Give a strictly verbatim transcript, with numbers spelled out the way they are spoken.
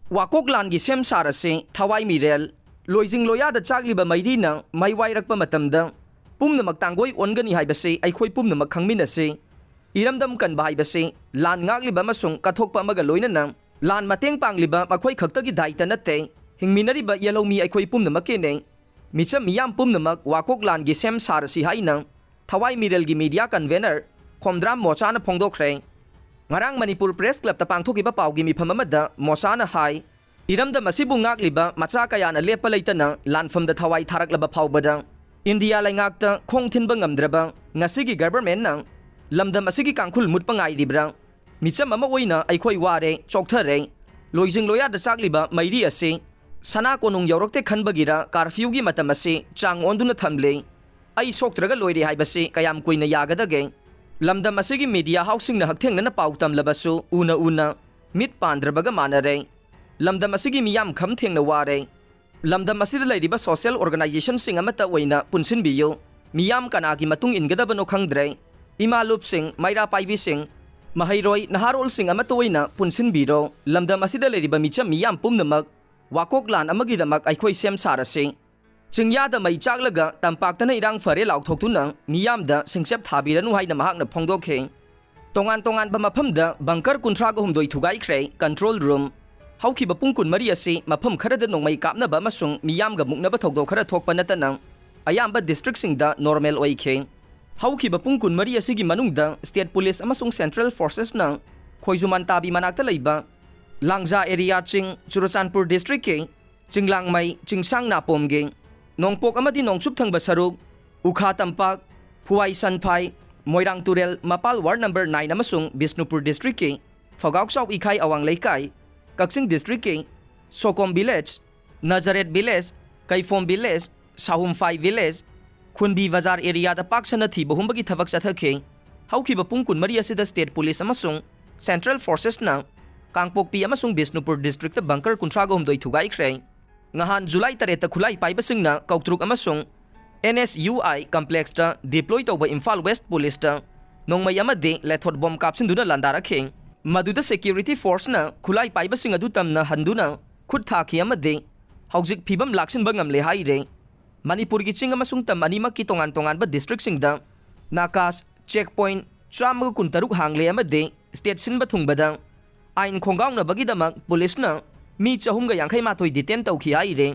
ꯋꯥꯀꯣꯛ ꯂꯥꯟꯒꯤ ꯁꯦꯝ ꯁꯥꯔ ꯑꯁꯤ ꯊꯋꯥꯏ ꯃꯤꯔꯦꯜ, ꯂꯣꯏꯖꯤꯡ ꯂꯣꯌꯥꯗ ꯆꯥꯛꯂꯤꯕ ꯃꯩꯔꯤꯅ ꯃꯩ ꯋꯥꯏꯔꯛꯄ ꯃꯇꯝꯗ ꯄꯨꯝꯅꯃꯛ ꯇꯥꯡꯒꯣꯏ ꯑꯣꯟꯒꯅꯤ ꯍꯥꯏꯕꯁꯤ ꯑꯩꯈꯣꯏ ꯄꯨꯝꯅꯃꯛ ꯈꯪꯃꯤꯟꯅꯁꯤ꯫ ꯏꯔꯝꯗꯝ ꯀꯟꯕ ꯍꯥꯏꯕꯁꯤ ꯂꯥꯟ ꯉꯥꯛꯂꯤꯕ ꯑꯃꯁꯨꯡ ꯀꯠꯊꯣꯛꯄ ꯑꯃꯒ ꯂꯣꯏꯅꯅ ꯂꯥꯟ ꯃꯇꯦꯡ ꯄꯥꯡꯂꯤꯕ ꯃꯈꯣꯏ ꯈꯛꯇꯒꯤ ꯗꯥꯏꯇ ꯅꯠꯇꯦ, ꯍꯤꯡꯃꯤꯟꯅꯔꯤꯕ ꯌꯦꯜꯍꯧꯃꯤ ꯑꯩꯈꯣꯏ ꯄꯨꯝꯅꯃꯛꯀꯤꯅꯤ꯫ ꯃꯤꯆꯝ ꯃꯤꯌꯥꯝ ꯄꯨꯝꯅꯃꯛ ꯋꯥꯀꯣꯛ ꯂꯥꯟꯒꯤ ꯁꯦꯝ ꯁꯥꯔꯁꯤ ꯍꯥꯏꯅ ꯊꯋꯥꯏ ꯃꯤꯔꯦꯜꯒꯤ ꯃꯤꯗꯤꯌꯥ ꯀꯟꯚꯦꯅꯔ ꯈꯣꯝꯗ꯭ꯔꯥꯝ ꯃꯣꯆꯥꯅ ꯐꯣꯡꯗꯣꯛꯈ꯭ꯔꯦ꯫ ꯉꯔꯥꯡ ꯃꯅꯤꯄꯨꯔ ꯄ꯭ꯔꯦꯁ ꯀ꯭ꯂꯕꯇ ꯄꯥꯡꯊꯣꯛꯈꯤꯕ ꯄꯥꯎꯒꯤ ꯃꯤꯐꯝ ꯑꯃꯗ ꯃꯣꯆꯥꯅ ꯍꯥꯏ, ꯏꯔꯝꯗꯝ ꯑꯁꯤꯕꯨ ꯉꯥꯛꯂꯤꯕ ꯃꯆꯥ ꯀꯌꯥꯅ ꯂꯦꯞꯄ ꯂꯩꯇꯅ ꯂꯥꯟꯐꯝꯗ ꯊꯋꯥꯏ ꯊꯥꯔꯛꯂꯕ ꯐꯥꯎꯕꯗ ꯏꯟꯗꯤꯌꯥ ꯂꯩꯉꯥꯛꯇ ꯈꯣꯡ ꯊꯤꯟꯕ ꯉꯝꯗ꯭ꯔꯕ ꯉꯁꯤꯒꯤ ꯒꯚꯔꯟꯃꯦꯟꯠꯅ ꯂꯝꯗꯝ ꯑꯁꯤꯒꯤ ꯀꯥꯡꯈꯨꯜ ꯃꯨꯠꯄ ꯉꯥꯏꯔꯤꯕ꯭ꯔꯥ? ꯃꯤꯆꯝ ꯑꯃ ꯑꯣꯏꯅ ꯑꯩꯈꯣꯏ ꯋꯥꯔꯦ, ꯆꯣꯛꯊꯔꯦ꯫ ꯂꯣꯏꯖꯤꯡ ꯂꯣꯌꯥꯗ ꯆꯥꯛꯂꯤꯕ ꯃꯩꯔꯤ ꯑꯁꯤ ꯁꯅꯥ ꯀꯣꯅꯨꯡ ꯌꯧꯔꯛꯇꯦ ꯈꯟꯕꯒꯤꯔ ꯀꯥꯔꯐ꯭ꯌꯨꯒꯤ ꯃꯇꯝ ꯑꯁꯤ ꯆꯥꯡ ꯑꯣꯟꯗꯨꯅ ꯊꯝꯂꯦ꯫ ꯑꯩ ꯁꯣꯛꯇ꯭ꯔꯒ ꯂꯣꯏꯔꯦ ꯍꯥꯏꯕꯁꯤ ꯀꯌꯥꯝ ꯀꯨꯏꯅ ꯌꯥꯒꯗꯒꯦ? ꯂꯝꯗꯝ ꯑꯁꯤꯒꯤ ꯃꯤꯗꯤꯌꯥ ꯍꯥꯎꯁꯁꯤꯡꯅ ꯍꯛꯊꯦꯡꯅꯅ ꯄꯥꯎ ꯇꯝꯂꯕꯁꯨ ꯎꯅ ꯎꯅ ꯃꯤꯠ ꯄꯥꯟꯗ꯭ꯔꯕꯒ ꯃꯥꯟꯅꯔꯦ꯫ ꯂꯝꯗꯝ ꯑꯁꯤꯒꯤ ꯃꯤꯌꯥꯝ ꯈꯝ ꯊꯦꯡꯅ ꯋꯥꯔꯦ꯫ ꯂꯝꯗꯝ ꯑꯁꯤꯗ ꯂꯩꯔꯤꯕ ꯁꯣꯁꯤꯌꯦꯜ ꯑꯣꯔꯒꯅꯥꯏꯖꯦꯁꯟꯁꯤꯡ ꯑꯃꯠꯇ ꯑꯣꯏꯅ ꯄꯨꯟꯁꯤꯟꯕꯤꯌꯨ꯫ ꯃꯤꯌꯥꯝ ꯀꯅꯥꯒꯤ ꯃꯇꯨꯡ ꯏꯟꯒꯗꯕꯅꯣ ꯈꯪꯗ꯭ꯔꯦ꯫ ꯏꯃꯥ ꯂꯨꯞꯁꯤꯡ, ꯃꯩꯔꯥ ꯄꯥꯏꯕꯤꯁꯤꯡ, ꯃꯍꯩꯔꯣꯏ, ꯅꯍꯥꯔꯣꯜꯁꯤꯡ ꯑꯃꯠꯇ ꯑꯣꯏꯅ ꯄꯨꯟꯁꯤꯟꯕꯤꯔꯣ꯫ ꯂꯝꯗꯝ ꯑꯁꯤꯗ ꯂꯩꯔꯤꯕ ꯃꯤꯆꯝ ꯃꯤꯌꯥꯝ ꯄꯨꯝꯅꯃꯛ ꯋꯥꯀꯣꯛ ꯂꯥꯟ ꯑꯃꯒꯤꯗꯃꯛ ꯑꯩꯈꯣꯏ ꯁꯦꯝ ꯁꯥꯔꯁꯤ꯫ ꯆꯤꯡꯌꯥꯗ ꯃꯩ ꯆꯥꯛꯂꯒ ꯇꯝꯄꯥꯛꯇꯅ ꯏꯔꯥꯡ ꯐꯔꯦ ꯂꯥꯎꯊꯣꯛꯇꯨꯅ ꯃꯤꯌꯥꯝꯗ ꯁꯤꯡꯆꯞ ꯊꯥꯕꯤꯔꯅꯨ ꯍꯥꯏꯅ ꯃꯍꯥꯛꯅ ꯐꯣꯡꯗꯣꯛꯈꯤ꯫ ꯇꯣꯉꯥꯟ ꯇꯣꯉꯥꯟꯕ ꯃꯐꯝꯗ ꯕꯪꯀꯔ ꯀꯨꯟꯊ꯭ꯔꯥꯒ ꯍꯨꯝꯗꯣꯏ ꯊꯨꯒꯥꯏꯈ꯭ꯔꯦ, ꯀꯟꯇ꯭ꯔꯣꯜ ꯔꯨꯝ꯫ ꯍꯧꯈꯤꯕ ꯄꯨꯡ ꯀꯨꯟꯃꯔꯤ ꯑꯁꯤ ꯃꯐꯝ ꯈꯔꯗ ꯅꯣꯡꯃꯩ ꯀꯥꯞꯅꯕ ꯑꯃꯁꯨꯡ ꯃꯤꯌꯥꯝꯒ ꯃꯨꯛꯅꯕ ꯊꯧꯗꯣꯛ ꯈꯔ ꯊꯣꯛꯄ ꯅꯠꯇꯅ ꯑꯌꯥꯝꯕ ꯗꯤꯁꯇ꯭ꯔꯤꯛꯁꯤꯡꯗ ꯅꯣꯔꯃꯦꯜ ꯑꯣꯏꯈꯤ꯫ ꯍꯧꯈꯤꯕ ꯄꯨꯡ ꯀꯨꯟꯃꯔꯤ ꯑꯁꯤꯒꯤ ꯃꯅꯨꯡꯗ ꯁ꯭ꯇꯦꯠ ꯄꯨꯂꯤꯁ ꯑꯃꯁꯨꯡ ꯁꯦꯟꯇ꯭ꯔꯦꯜ ꯐꯣꯔꯁꯦꯁꯅ ꯈꯣꯏꯖꯨꯃꯥꯟ ꯇꯥꯕꯤ ꯃꯅꯥꯛꯇ ꯂꯩꯕ ꯂꯥꯡꯖꯥ ꯑꯦꯔꯤꯌꯥ ꯆꯤꯡ, ꯆꯨꯔꯆꯥꯟꯄꯨꯔ ꯗꯤꯁꯇ꯭ꯔꯤꯛꯀꯤ ꯆꯤꯡꯂꯥꯡꯃꯩ, ꯆꯤꯡꯁꯥꯡ ꯅꯥꯄꯣꯝꯒꯤ, ꯅꯣꯡꯄꯣꯛ ꯑꯃꯗꯤ ꯅꯣꯡꯆꯨꯞ ꯊꯪꯕ ꯁꯔꯨꯛ, ꯎꯈꯥ ꯇꯝꯄꯥꯛ, ꯐꯨꯋꯥꯏ ꯁꯟꯐꯥꯏ, ꯃꯣꯏꯔꯥꯡ ꯇꯨꯔꯦꯜ, ꯃꯄꯥꯜ ꯋꯥꯔꯗ ꯅꯝꯕꯔ ꯅꯥꯏꯟ ꯑꯃꯁꯨꯡ ꯕꯤꯁꯅꯨꯄꯨꯔ ꯗꯤꯁꯇ꯭ꯔꯤꯛꯀꯤ ꯐꯒꯥꯎꯆꯥꯎ ꯏꯈꯥꯏ ꯑꯋꯥꯡ ꯂꯩꯀꯥꯏ, ꯀꯛꯆꯤꯡ ꯗꯤꯁꯇ꯭ꯔꯤꯛꯀꯤ ꯁꯣꯀꯣꯝ ꯚꯤꯂꯦꯖ, ꯅꯖꯔꯦꯠ ꯚꯤꯂꯦꯖ, ꯀꯩꯐꯣꯝ ꯚꯤꯂꯦꯖ, ꯁꯥꯍꯨꯝꯐꯥꯏ ꯚꯤꯂꯦꯖ, ꯈꯨꯟꯕꯤ ꯕꯖꯥꯔ ꯑꯦꯔꯤꯌꯥꯗ ꯄꯥꯛ ꯁꯟꯅ ꯊꯤꯕ ꯍꯨꯝꯕꯒꯤ ꯊꯕꯛ ꯆꯠꯊꯈꯤ꯫ ꯍꯧꯈꯤꯕ ꯄꯨꯡ ꯀꯨꯟꯃꯔꯤ ꯑꯁꯤꯗ ꯁ꯭ꯇꯦꯠ ꯄꯨꯂꯤꯁ ꯑꯃꯁꯨꯡ ꯁꯦꯟꯇ꯭ꯔꯦꯜ ꯐꯣꯔꯁꯦꯁꯅ ꯀꯥꯡꯄꯣꯛꯄꯤ ꯑꯃꯁꯨꯡ ꯕꯤꯁꯅꯨꯄꯨꯔ ꯗꯤꯁꯇ꯭ꯔꯤꯛꯇ ꯕꯪꯀꯔ ꯀꯨꯟꯊ꯭ꯔꯥꯒ ꯍꯨꯝꯗꯣꯏ ꯊꯨꯒꯥꯏꯈ꯭ꯔꯦ꯫ ꯉꯍꯥꯟ ꯖꯨꯂꯥꯏ ꯇꯔꯦꯠꯇ ꯈꯨꯠꯂꯥꯏ ꯄꯥꯏꯕꯁꯤꯡꯅ ꯀꯧꯇ꯭ꯔꯨꯛ ꯑꯃꯁꯨꯡ ꯑꯦꯟ ꯑꯦꯁ ꯌꯨ ꯑꯥꯏ ꯀꯝꯄ꯭ꯂꯦꯛꯁꯇ ꯗꯤꯄ꯭ꯂꯣꯏ ꯇꯧꯕ ꯏꯝꯐꯥꯜ ꯋꯦꯁ ꯄꯨꯂꯤꯁꯇ ꯅꯣꯡꯃꯩ ꯑꯃꯗꯤ ꯂꯦꯊꯣꯠ ꯕꯣꯝ ꯀꯥꯞꯁꯤꯟꯗꯨꯅ ꯂꯥꯟꯗꯥꯔꯛꯈꯤ꯫ ꯃꯗꯨꯗ security forceꯅ ꯈꯨꯠꯂꯥꯏ ꯄꯥꯏꯕꯁꯤꯡ ꯑꯗꯨ ꯇꯝꯅ ꯍꯟꯗꯨꯅ ꯈꯨꯠ ꯊꯥꯈꯤ ꯑꯃꯗꯤ ꯍꯧꯖꯤꯛ ꯐꯤꯕꯝ ꯂꯥꯛꯁꯤꯟꯕ ꯉꯝꯂꯦ ꯍꯥꯏꯔꯦ꯫ ꯃꯅꯤꯄꯨꯔꯒꯤ ꯆꯤꯡ ꯑꯃꯁꯨꯡ ꯇꯝ ꯑꯅꯤꯃꯛꯀꯤ ꯇꯣꯉꯥꯟ ꯇꯣꯉꯥꯟꯕ districtꯁꯤꯡꯗ ꯅꯥꯀꯥꯁ check point ꯆꯥꯝꯃꯒ ꯀꯨꯟꯇꯔꯨꯛ ꯍꯥꯡꯂꯦ ꯑꯃꯗꯤ state ꯁꯤꯟꯕ ꯊꯨꯡꯕꯗ ꯑꯥꯏꯟ ꯈꯣꯡꯒꯥꯎꯅꯕꯒꯤꯗꯃꯛ ꯄꯨꯂꯤꯁꯅ ꯃꯤ ꯆꯍꯨꯝꯒ ꯌꯥꯡꯈꯩ ꯃꯥꯊꯣꯏ detain ꯇꯧꯈꯤ ꯍꯥꯏꯔꯦ꯫